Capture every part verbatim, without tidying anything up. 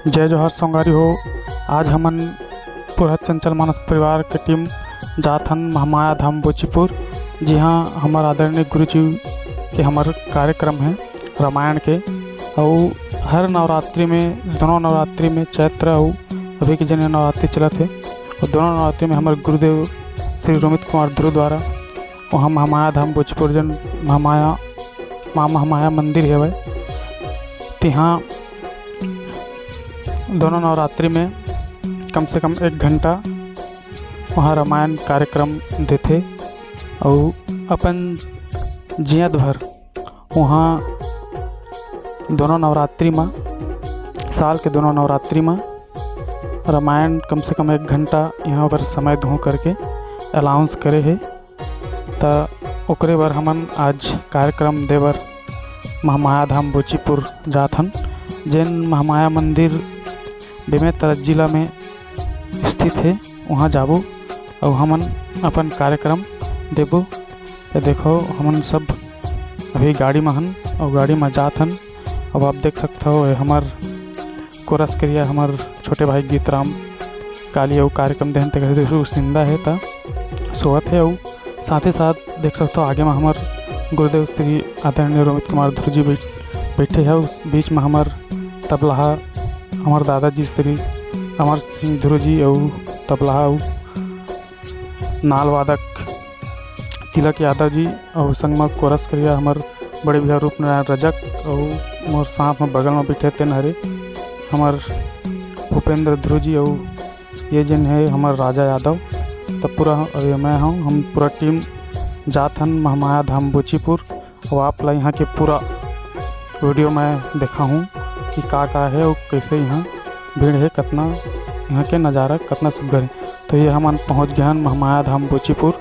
जय जोहार संगवारी हो। आज हमन पूरा चंचल मानस परिवार के टीम जात हन महामाया धाम बोचीपुर, जिहाँ हमर आदरणीय गुरुजी के हमर कार्यक्रम है रामायण के। अउ हर नवरात्रि में, दोनों नवरात्रि में, चैत्र अउ अभी के जन नवरात्रि चलत है, और दोनों नवरात्रि में हमर गुरुदेव श्री रोमित कुमार ध्रुव द्वारा वहाँ महामाया धाम बोचीपुर, जन महामाया, माँ महामाया मंदिर हेवय, तिहाँ दोनों नवरात्रि में कम से कम एक घंटा वहाँ रामायण कार्यक्रम देथे। अउ अपन जियत भर वहाँ दोनों नवरात्रि म, साल के दोनों नवरात्रि म रामायण कम से कम एक घंटा यहाँ पर समय दूँ करके अनाउंस करे हे। त ओकरे बर हमन आज कार्यक्रम देबर महामाया धाम बोचीपुर जात हन, जेन महामाया मंदिर बेमेतरा जिला में स्थित हे। वहाँ जाबो अउ हमन अपन कार्यक्रम देबो। त देखो, हमन सब अभी गाड़ी म हन अउ गाड़ी म जात हन। अब आप देख सकत हो, ये हमर कोरस करिया, हमर छोटे भाई गीतराम काली अउ कार्यक्रम देहन, तेकर सेती उसनिंदा हे त सोवत हे। अउ साथे साथ देख सकत हो, आगे म हमर गुरुदेव श्री आदरणीय रोमित कुमार ध्रुव जी बैठ-, बैठे हे। उस बीच म हमर तबलाहा, हमर दादाजी श्री अमर सिंह ध्रुव जी अउ तबलाहा अउ नाल वादक तिलक यादव जी अउ संग म कोरस करिया हमर बड़े भैया रूपनारायण रजक अउ मोर साथ म बगल म बैठे तेन हरे हमर भूपेंद्र ध्रुव जी अउ ये जेन हे हमर राजा यादव। त पूरा, अउ ये मैं हूँ, हम पूरा टीम जात हन महामाया धाम बोचीपुर। अउ आप ला यहाँ के पूरा वीडियो मैं देखाहूँ कि का का हे अउ कैसे यहाँ भीड़ हे, कतना यहाँ के नज़ारा कतना सुग्घर हे। तो ये हमन पहुँच गए हन महामाया धाम बोचीपुर।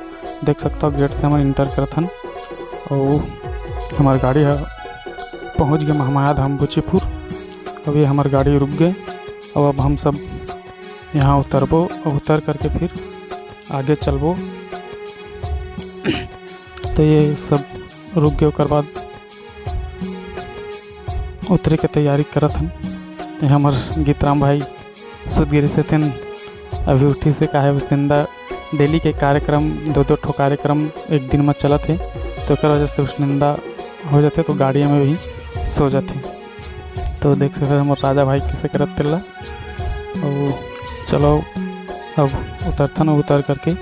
देख सकता हो, गेट से हमन इंटर करत हन अउ हमार गाड़ी ह पहुँच गए महामाया धाम बोचीपुर। अब ये हमार गाड़ी रुक गए। अब अब हम सब यहाँ उतरबो अउ उतर करके फिर आगे चलबो। तो ये सब रुक गए, ओकर बाद उतरे के तैयारी करत हन। ये हमर गीतराम भाई सुत गिरे से तेन अभी उठी से काहे उसनिंदा डेली के कार्यक्रम, दो दो ठो कार्यक्रम एक दिन में चलत हे, तो ओकर वजह से उसनिंदा हो जाथे, तो गाड़ी में भी सो जाथे। तो देख सकते हमर राजा भाई कैसे करत तेला। अउ चलो अब उतरथन, उतर करके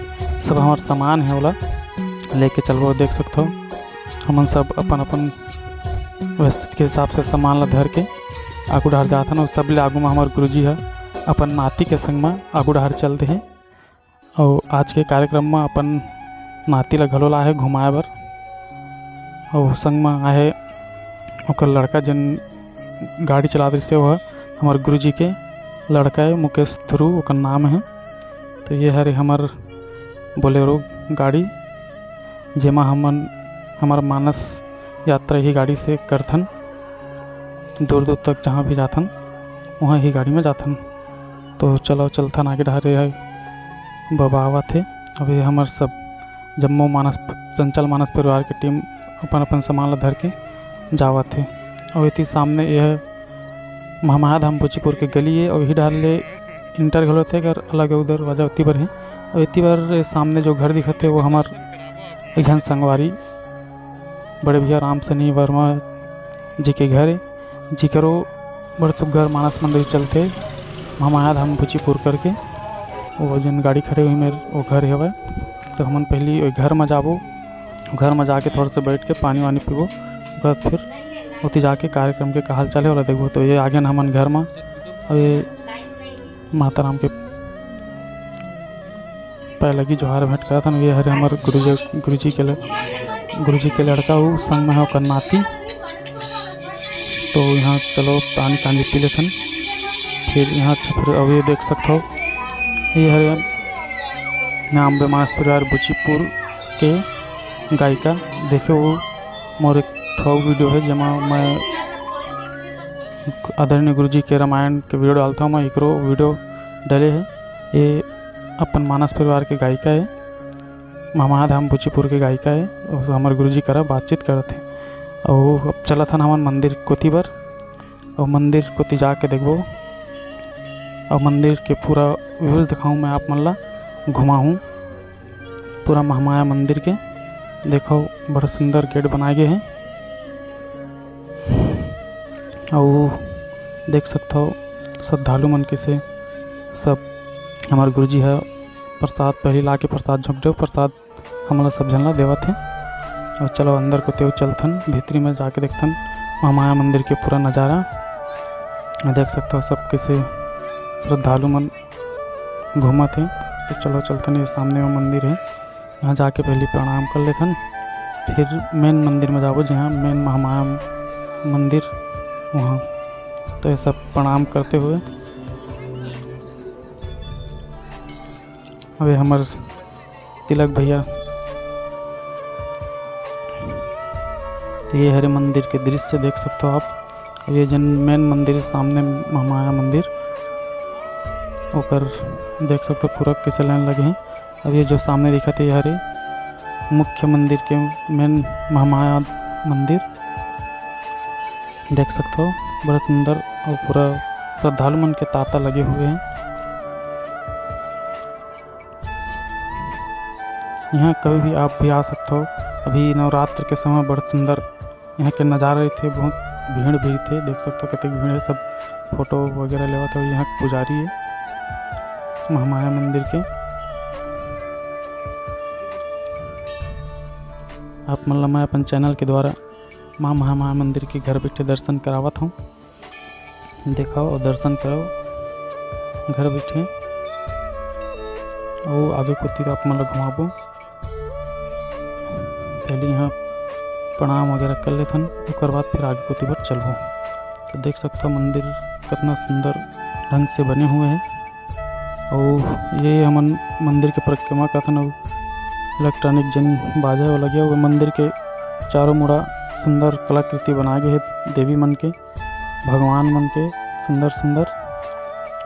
सब हमर सामान हे ओला लेके चलबो। देख सकथो हमन सब अपन अपन व्यवस्थित के हिसाब से सामान ला धर के आगू डहर जाथन। अउ सबले आगू म हमर गुरुजी ह अपन नाती के संग म आगू डहर चलते हे। अउ आज के कार्यक्रम म अपन नाती ला घलो लाए हे घुमाए बर। अउ संग म आहे ओकर लड़का, जेन गाड़ी चलात रहिसे, ओह हमर गुरुजी के लड़का हे, मुकेश ध्रुव ओकर नाम हे। तो ये हरे हमर बोलेरो गाड़ी, जेमा हमन हमर मानस यात्रा ही गाड़ी से करथन। दूर दूर तक जहाँ भी जाथन, वहाँ ही गाड़ी में जाथन। तो चलो चलथन आगे डहर, ये बबा आवत हे। अभी हमर सब जम्मो मानस, चंचल मानस परिवार के टीम अपन अपन सामान ला धर के जावत हे। अउ एती सामने यह महामाया धाम बोचीपुर के गली हे, अउ इही डहर ले इंटर घलो थे, कर अलग अउ दरवाजा ओती बर हे। अउ एती बर सामने जो घर दिखत हे, वो हमर एक झन संगवारी बड़े भैया राम सनी वर्मा जी के घर हे, जिकरो बड़ सुग्घर मानस मंदिर चलथे महामाया धाम बोचीपुर करके। वो जेन गाड़ी खड़े हुई मेर वो घर हवय। तो हमन पहली ओई घर म जाबो, घर म जाके थोड़ा सा बैठ के पानी वानी पीबो, ओकर बाद फिर ओती जाके कार्यक्रम के का हाल चाल हे ओला देखबो। तो ये आगे न हमन घर म, अउ ये माता राम के पैलगी जोहार भेंट करत हन। ये हरे हमर गुरुजी, गुरुजी के ल-, गुरुजी के लड़का, अउ संग में हे ओकर नाती। तो यहाँ चलो पानी कांजी पी लेथन, फिर यहाँ अच्छा, फिर अब ये देख सकत हो, ये हरे नाम बे मानस परिवार बुचीपुर के गायिका। देखो वो मोर एक ठो वीडियो हे, जेमा मैं आदरणीय गुरुजी के रामायण के वीडियो डालता हूँ, मैं एकरो वीडियो डले हे। ये अपन मानस परिवार के गायिका हे, महामाया धाम बुचीपुर के गायिका हे। अउ हमर गुरुजी करा बातचीत करत हे। अउ अब चलत हन हमन मंदिर कोती बर, अउ मंदिर कोती जाके देखबो अउ मंदिर के पूरा views दिखाऊँ मैं आप मन ला, घुमाहूँ पूरा महामाया मंदिर के। देखो, बड़ा सुंदर gate बनाए गए हे। अउ देख सकथव श्रद्धालु मन कइसे सब, हमर गुरुजी ह प्रसाद पहली ला के प्रसाद झोंक देव, प्रसाद हमन ला सब झन ला देवत हे। अउ चलो अंदर कोति अउ चलथन, भीतरी में जाके देखथन महामाया मंदिर के पूरा नजारा। देख सकथव सब कइसे श्रद्धालु मन घूमत हे। तो चलो चलथन, ये सामने में मंदिर हे, यहाँ जाके पहली प्रणाम कर लेथन, फिर main मंदिर में जाबो, जहाँ main महामाया मंदिर वहाँ। तो ये सब प्रणाम करते हुए अबे हमर तिलक भैया, ये हरे मंदिर के दृश्य देख सकथव आप। ये जन main मंदिर सामने महामाया मंदिर, ओकर देख सकथव पूरा कइसे line लगे हे। अब ये जो सामने दिखत हे, ये हरे मुख्य मंदिर के main महामाया मंदिर। देख सकथव बड़ा सुंदर अउ पूरा श्रद्धालु मन के तांता लगे हुए हे। यहाँ कभी भी आप भी आ सकथव। अभी नवरात्र के समय बड़ा सुंदर यहाँ के नजारा रहिथे, बहुत भीड़ भी रहिथे। देख सकथव कतेक भीड़ हे, सब photo वगैरह लेवत हे। यहाँ पुजारी हे महामाया मंदिर के। आप मन ला मैं अपन channel के द्वारा माँ महामाया मंदिर के घर बैठे दर्शन करावत हूँ। देखव अउ दर्शन करव घर बैठे। अउ आगे कोति तो आप मन ला घुमाबो। पहले यहाँ प्रणाम वगैरह कर लेथन, ओकर बाद फिर आगे कोति बर चलबो। तो देख सकथव मंदिर कितना सुंदर ढंग से बने हुए हे। अउ ये हमन मंदिर के परिक्रमा करथन अउ electronic जन बाजा वाला गया, वो मंदिर के चारों मुड़ा सुंदर कलाकृति बनाए गए हे देवी मन के, भगवान मन के सुंदर सुंदर।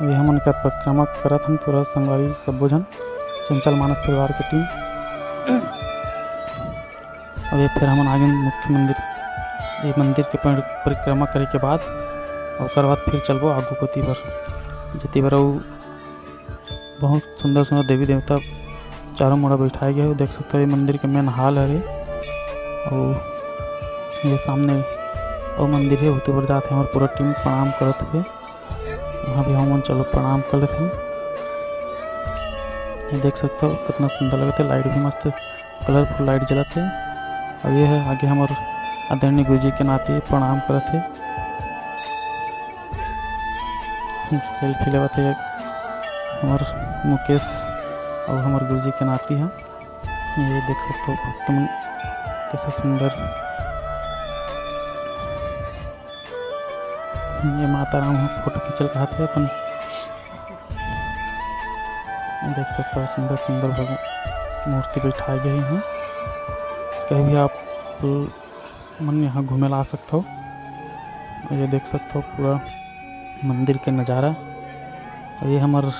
ये हमन कर परिक्रमा करत हन पूरा संगवारी सब्बो झन, चंचल मानस परिवार के team। अब ये फिर हमन आगे मुख्य मंदिर, ये मंदिर के पर-, परिक्रमा करे के बाद ओकर बाद फिर चलबो आगू कोति बर, जेती बर अउ बहुत सुंदर सुंदर देवी देवता चारों मुड़ा बैठाए गए हे। देख सकथव ये मंदिर के main hall हरे, अउ ये सामने अउ मंदिर हे, ओती बर जात हे। हमर पूरा team प्रणाम करत हुए यहाँ भी हमन चलो प्रणाम कर लेथन। ये देख सकथव कितना सुंदर लगत हे, light भी मस्त colourful light जलत हे। अउ ये हे आगे हमर आदरणीय गुरुजी के नाती प्रणाम करत हे, selfie लेवत हे हमर मुकेश अउ हमर गुरुजी के नाती ह। ये देख सकथव भक्त मन कैसे सुंदर, ये माता राम ह photo खींचल कहत हे अपन। देख सकथव सुंदर सुंदर भगवान मूर्ति बैठाए गए हे। कहीं भी आप मन यहाँ घूमे ला आ सकथव। ये देख सकथव पूरा मंदिर के नजारा। अउ ये हमर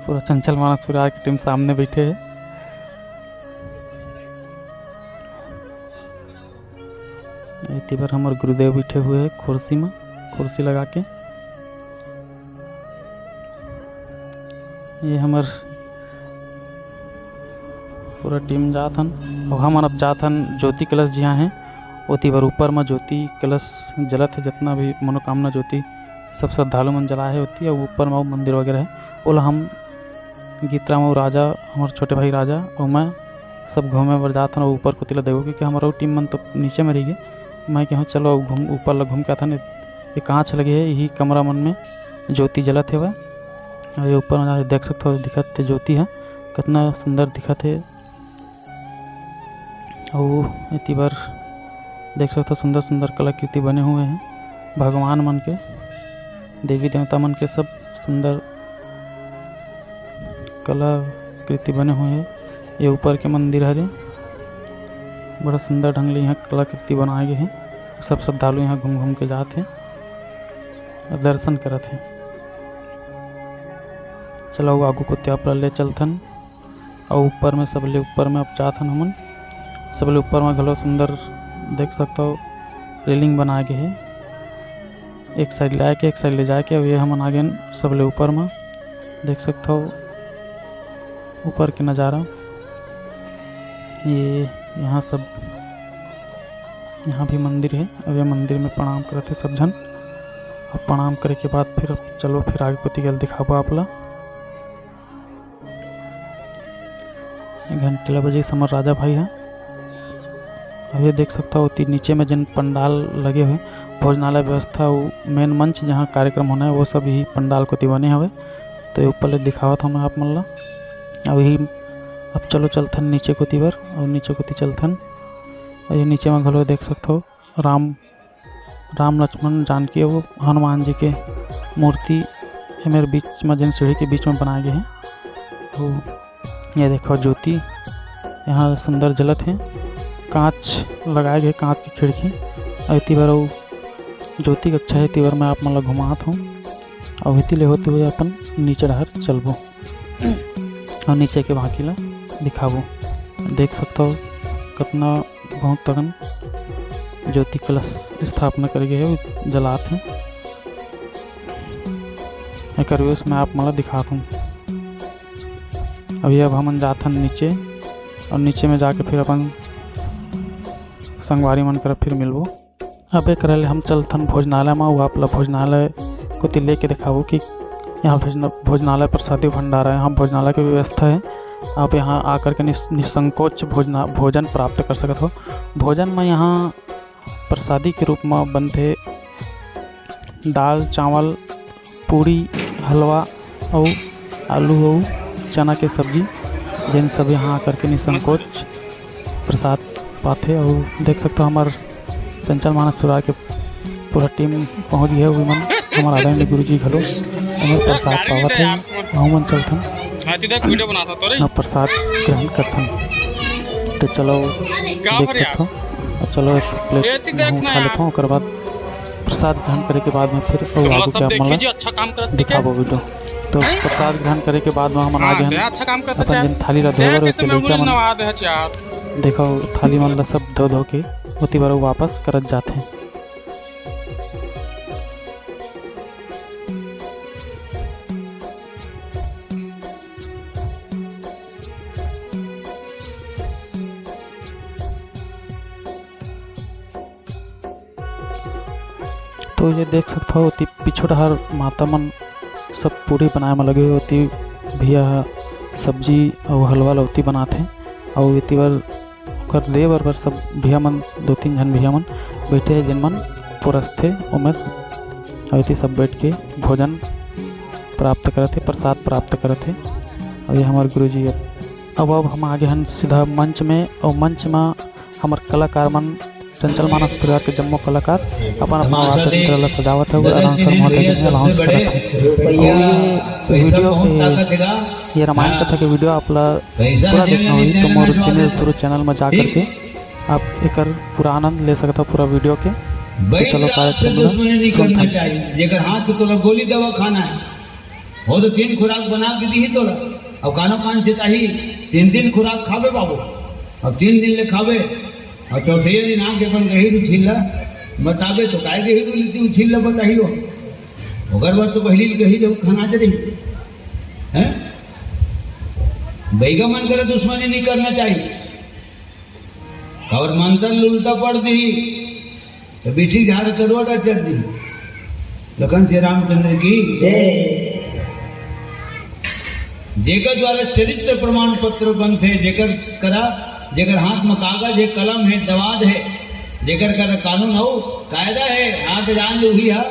पूरा चंचल मानस परिवार के team सामने बैठे हे। एती बर हमर गुरुदेव बैठे हुए हे कुर्सी म, कुर्सी लगा के। ये हमर पूरा team जात हन, अउ हमन अब जात हन ज्योति कलश जिहाँ हे, ओती बर ऊपर म ज्योति कलश जलत हे, जितना भी मनोकामना ज्योति सब श्रद्धालु मन जलाए हे ओती, अउ ऊपर म अउ मंदिर वगैरह हे, ओला हम गीतराम अउ राजा, हमर छोटे भाई राजा अउ मैं सब घूमे बर जात हन अउ ऊपर कोती ला देखो, क्योंकि हमर अउ team मन तो नीचे में रहिगे। मैं कहूँ चलो घूम, ऊपर ला घूम के आथन। ये कांच लगे हे, यही कमरा मन में ज्योति जलत हेवय। अउ ये ऊपर में देख सकथव, दिखत हे ज्योति ह कितना सुंदर दिखत हे। अउ एती बर देख सकथव सुंदर सुंदर कलाकृति बने हुए हे भगवान मन के, देवी देवता मन के सब सुंदर कलाकृति बने हुए हे। ये ऊपर के मंदिर हरे, बड़ा सुंदर ढंग ले यहाँ कलाकृति बनाए गए हे। सब श्रद्धालु यहाँ घूम घूम के जात हे, दर्शन करत हे। चलो आगू कोती आप ला ले चलथन। अउ ऊपर में, सबले ऊपर में अब जात हन हमन। सबले ऊपर में घलो सुंदर देख सकथव, railing बनाए गे हे। एक side ले आके एक side ले जाके। अब ये हमन आ गेन सबले ऊपर म, देख सकथव ऊपर के नजारा। ये यहाँ सब, यहाँ भी मंदिर हे। अब ये मंदिर में प्रणाम करत हे सब झन। अब प्रणाम करे के बाद फिर अब चलो, फिर आगे कोती गल दिखाबो आप ला। ये घंटी ला बजाइस हमर राजा भाई ह। अब ये देख सकथव, ओती नीचे में जेन पंडाल लगे हुए, भोजनालय व्यवस्था, अउ main मंच, जहाँ कार्यक्रम होना है, वो सब यही पंडाल कोती बने हवे। तो ये ऊपर ले दिखावत हूँ मैं आप मन ला। अब यही, अब चलो चलथन नीचे कोती बर, और नीचे कोती चलथन। और ये नीचे में घलो देख सकथव, राम, राम लक्ष्मण जानकी अउ हनुमान जी के मूर्ति एमेर बीच में, जेन सीढ़ी के बीच में बनाए गए हैं। तो ये देखो ज्योति यहाँ सुंदर जलत हे, कांच लगाए गए, कांच की खिड़की। अउ एती बर अउ ज्योति के अच्छा हे, एती बर मैं आप मन ला घुमात हूँ। अउ एती ले होते हुए अपन नीचे डहर चलबो। अउ नीचे के बाकी ला दिखाबो। देख सकथव कतना बहुत तगन ज्योति कलश स्थापना करे गए हे, जलात हे। एकर views मैं आप मन ला दिखात हूँ। अभी अब हमन जाथन नीचे, और नीचे में जाके फिर अपन संगवारी मन करा फिर मिलबो। अब एकरा ले हम चलथन भोजनालय मा, वो आप ला भोजनालय कोती लेके दिखाबो कि यहाँ भोजना-, भोजनालय प्रसादी भंडारा है, यहाँ भोजनालय की व्यवस्था है। आप यहाँ आकर के निस-, निसंकोच भोजना-, भोजन प्राप्त कर सकत हो। भोजन में यहाँ प्रसादी के रूप में बनथे दाल, चावल, पूड़ी, हलवा अउ आलू अउ चना के सब्जी, जेन सब यहाँ आकर के निसंकोच प्रसाद पाथे। अउ देख सकथव, हमर चंचल मानस चुरा के पूरा team पहुँच गए हे। उमन हमर आदरणीय गुरुजी घलो हमर प्रसाद पावत हे। हमन चलथन, हाँ, तो देख, video बनाता तो रे। ना प्रसाद ग्रहण करथन। तो चलो, का देख भर यार? सकथव। चलो, एक plate ये तो देख ना उठा यार। लेथव, ओकर बाद प्रसाद ग्रहण करे के बाद में फिर अउ तुमला आगू सब के आप मन ला देखिए, अच्छा काम करत दिखाबो video। तो हैं? प्रसाद ग्रहण करे के बाद में हमन हाँ, आगे हन, अच्छा काम करत अपन चाहे। जेन थाली ला धोए बर, ओके लइका मन नवा दे चार। देखो, थाली मन ला सब धो धो के ओती बर वापस करत जाथे। तो ये देख सकथव, ओती पीछू डहर माता मन सब पूड़ी बनाए म लगे हे, ओती भैया ह सब्जी अउ हलवा ल ओती बनाथे, अउ एती बर ओकर दे बर, बर सब भैया मन, दो तीन झन भैया मन बैठे हे, जेन मन परोसथे ओमेर, अउ एती सब बैठ के भोजन प्राप्त करत हे, प्रसाद प्राप्त करत हे। अउ ये हमर गुरुजी अब, अब, अब हम आगे हन सीधा मंच में, अउ मंच में हमर कलाकार मन, चंचल मानस परिवार के जम्मो कलाकार अपन अपन वाद्य यंत्र ला सजावत हे, अउ announcer महोदय जी announce करत हे। अउ ये video के, ये रामायण कथा के video आप ला पूरा देखना होही तो मोर दिनेश ध्रुव channel में जा करके आप एकर पूरा आनंद ले सकत हो पूरा video के। तो चलो कार्यक्रम ला सुनथन। जेकर हाथ के तोला गोली दवा खाना है, वो तो तीन खुराक बना के दी तोला। अब कानो कान चिताही, तीन दिन खुराक खाबे बाबू, अब तीन दिन ले खाबे। और चौथैया दिन आके अपन गहिर उछिल ला बताबे, तो काय गहिर उछिल ला बताही हो? ओकर बाद तो पहली गहिर खाना दे रही है। बैगा मन करे दुश्मनी नहीं करना चाहिए। और मंत्र उल्टा पढ़ दी तो बिछी झाड़ के रोड चढ़ दी। लखन श्री रामचंद्र की जय। जेकर द्वारा चरित्र प्रमाण पत्र बनथे, जेकर करा, जेकर हाथ में कागज है, कलम है, दवाद है, जेकर करा कानून हो, कायदा है, हाथ जान लो ही है,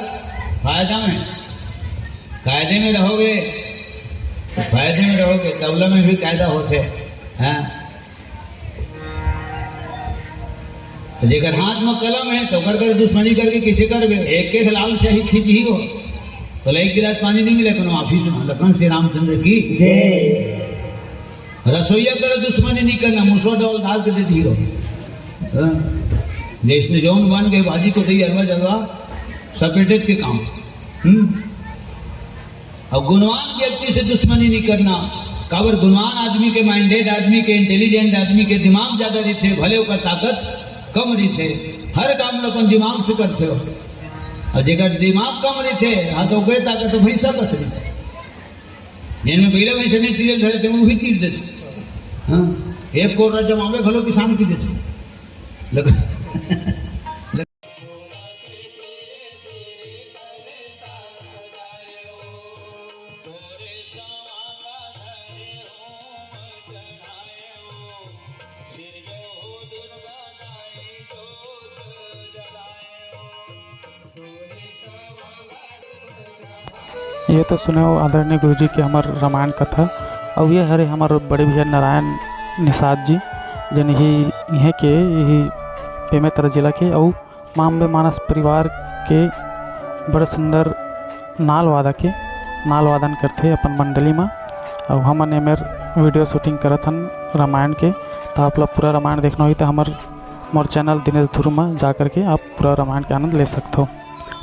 फायदा में, कायदे में रहोगे तो फायदे में रहोगे, तबला में भी कायदा होते हैं। तो जेकर हाथ में कलम है तो ओकर कर दुश्मनी करके किसे करबे? एक एक लाल स्याही खींच ही हो तो एक गिलास पानी नहीं मिले कोनो ऑफिस में। लखन श्री रामचंद्र की जय। रसोईया कर दुश्मनी नहीं करना, मुसवा डबल दाल के दे दियो। हाँ? जैसने जौन बन गए भाजी को दही हलवा जलवा सपेटे के काम। हम्म। और गुणवान व्यक्ति से दुश्मनी नहीं करना। काबर गुणवान आदमी के, minded आदमी के, intelligent आदमी के दिमाग ज्यादा रहिथे, भले ओकर ताकत कम रहिथे। हर काम ल अपन दिमाग से करथे हो। अउ जेकर दिमाग कम रहिथे, हाँ, तो ओकरे ताकत तो भैंसा कस रहिथे। जेन में बइला भैंसा नहीं तीरे धरे, तेन में उही तीर देथे। हाँ, एक कोरा जमावे घलो किसान की देथे। लग-, ये तो सुने हो आदरणीय गुरुजी के हमर रामायण कथा। अउ ये हरे हमर बड़े भैया नारायण निषाद जी, जेन ही इहें के, यही बेमेतरा जिला के, अउ मांबे मानस परिवार के बड़ सुंदर नाल वादा के, नाल वादन करथे अपन मंडली म। अउ हमन एमेर video shooting करत हन रामायण के, त आप ला पूरा रामायण देखना होही त हमर, मोर channel दिनेश धुरू म जा करके आप पूरा रामायण के आनंद ले सकथो।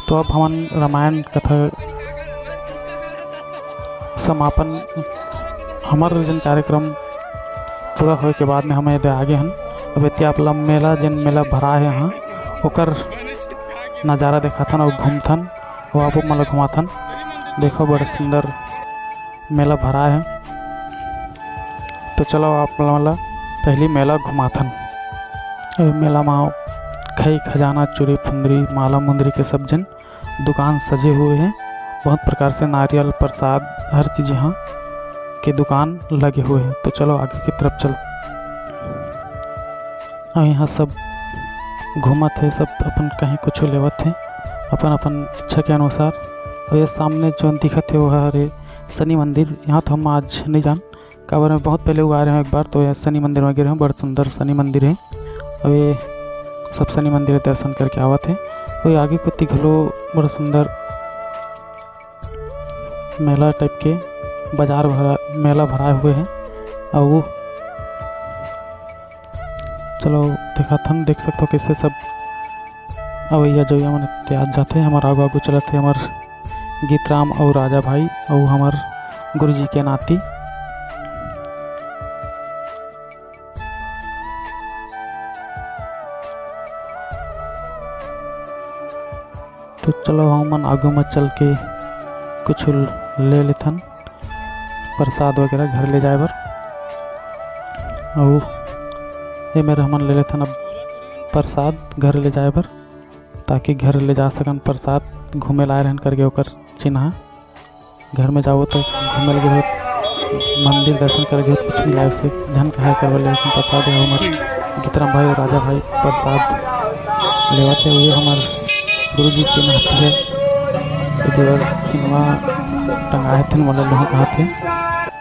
तो अब हमन रामायण कथा समापन, हमर जन कार्यक्रम पूरा होए के बाद में हम एदे आगे हन। अब एती आप ला मेला, जेन मेला भरा हे, हाँ, ओकर नजारा देखाथन अउ घूमथन, अउ आप मन ला घुमाथन। देखो, बड़ सुंदर मेला भरा हे। तो चलो, आप मन ला पहली मेला घुमाथन। अउ मेला मा खई खजाना, चूरी फुंदरी, माला मुंदरी के सब जन दुकान सजे हुए हैं। बहुत प्रकार से नारियल, प्रसाद, हर चीज यहाँ के दुकान लगे हुए हैं। तो चलो आगे की तरफ चल। अउ यहाँ सब घूमत हे, सब अपन कहीं कुछ लेवत हे अपन अपन इच्छा के अनुसार। अउ ये सामने जो दिखत हे वो हरे शनि मंदिर। यहाँ तो हम आज नहीं जान, काबर में बहुत पहले वो आए रहे एक बार, तो ये शनि मंदिर में गे रहे, बड़ सुंदर शनि मंदिर हे। अउ ये सब शनि मंदिर दर्शन करके आवत हे। अउ ये आगे कोती घलो बड़ सुंदर मेला type के बाजार भरा, मेला भराए हुए हे। अउ चलो देखाथन, देख सकथो कैसे सब अवैया जवैया मन एती आत जाथे। हमर आगू आगू चलत हे हमर गीतराम अउ राजा भाई अउ हमर गुरुजी के नाती। तो चलो हमन आगू में चल के कुछ ले लेथन प्रसाद वगैरह घर ले जाए बर। अउ ये मेर हमन ले लेथन अब प्रसाद घर ले जाए बर, ताकि घर ले जा सकन प्रसाद, घूमे ला आए रहन करके ओकर चिन्हा। घर में जाबो तो घूमे लगे हो, मंदिर दर्शन करे हो, कुछ नहीं लाए से झन कहा करवा ले, लेकिन प्रसाद है हमर गीतराम भाई और राजा भाई प्रसाद लेवत हे। ये हमर गुरु जी के नाती है, तो देवर खिनवा टंगाए थे, मोला लहू कहा थे।